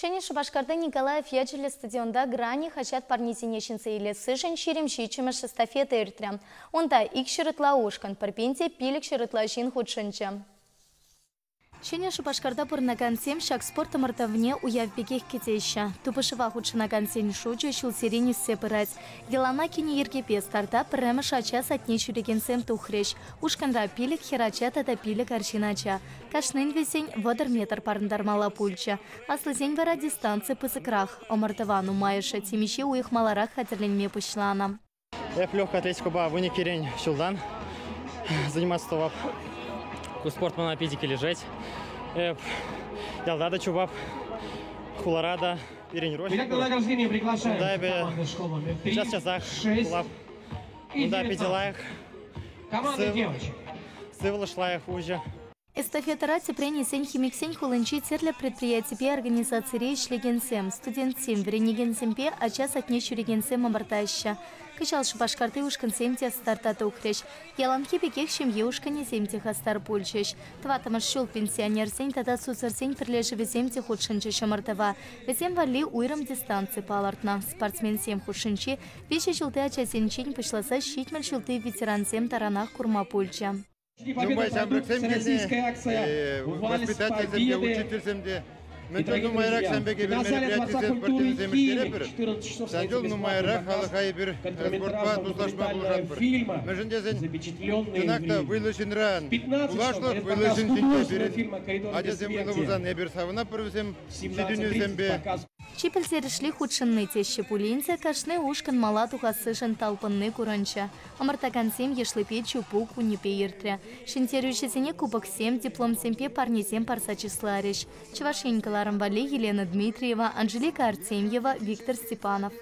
Ҫӗнӗ Шупашкарти Николаев ячӗллӗ стадионта «Грани» хаҫат парнисене ҫӗнсе илессишӗн 27-мӗш эстафета иртрӗ. Унта 200 ытла ушкӑн, 1500 ытла ҫын хутшӑнчӗ. Ҫӗнӗ Шупашкарта пурӑнакансем ҫак спорт ӑмӑртӑвне уяв пекех кӗтеҫҫӗ. Тупӑшӑва хутшӑнакансен шучӗ ҫулсерен ӳссе пырать. Йӑлана кӗнӗ йӗркепе старта пӗрремӗш ача садне ҫӳрекенсем тухрӗҫ. Ушкӑнра 5 хӗрача тата 5 арҫын ача. Кашнин вӗсен 30 метр парӑнтармалла пулчӗ. Аслисен вара дистанци пысӑкрах. Ӑмӑртӑва нумайӑшӗ темиҫе уйӑх маларах хатӗрленме пуҫланӑ. Эп легкая атлетикӑпа 12-рен ҫултан заниматься тӑвап. Ку спорт мана питӗ килӗшет. Эп ялта та чупап, хулара та. Пирӗн роща пур. Унта эпӗ час-часах пулап. Унта питӗ лайӑх. Сывлӑш лайӑх, уҫӑ. Эстафетӑра тӗпрен илсен химиксен хулинчи тӗрлӗ предприятипе организацире ӗҫлекенсем, студентсем, вӗренекенсемпе ача садне ҫӳрекенсем ӑмӑртаҫҫӗ. Кӑҫал Шупашкарти ушкӑнсем те старта тухрӗҫ. Яланхи пекех ҫемье ушкӑнӗсем те хастар пулчӗҫ. Тӑваттӑмӗш ҫул пенсионерсен тата сусӑрсен пӗрлешӗвӗсем те хутшӑнчӗҫ ӑмӑртӑва. Вӗсем валли уйрӑм дистанци палӑртнӑ. Спортсменсем хушшинче 3 ҫулти ачасенчен пуҫласа 70 ҫулти ветерансем таранах курма пулчӗ. Нумай ҫамрӑксем килни, воспитательсем те, учительсем те. Мӗншӗн нумайрах ҫавӑн пек эпир мероприятисем, спортивнӑйсем ирттеретпӗр, ҫав ҫул нумайрах халӑха эпир спортпа туслашма пулӑшатпӑр. Мӗншӗн тесен чӑнах та вӑйлӑ ҫынран пуласлӑх, вӑйлӑ ҫын ҫинче пирӗн ачасем вӑйлӑ пулсан эпир савӑнатпӑр вӗсем ҫитӗнӳсемпе. Чи пӗлтерӗшли хутшӑнни теҫҫӗ пулин те кашни ушкӑн мала тухассишӗн талпӑнни курӑнчӗ. Ӑмӑртакансем йышлипе чупу кунӗпе иртрӗ. Ҫӗнтерӳҫӗсене кубоксем, дипломсемпе парнесем парса чысларӗҫ. Чӑваш Ен кӑларӑм валли Елена Дмитриева, Анжелика Артемьева, Виктор Степанов.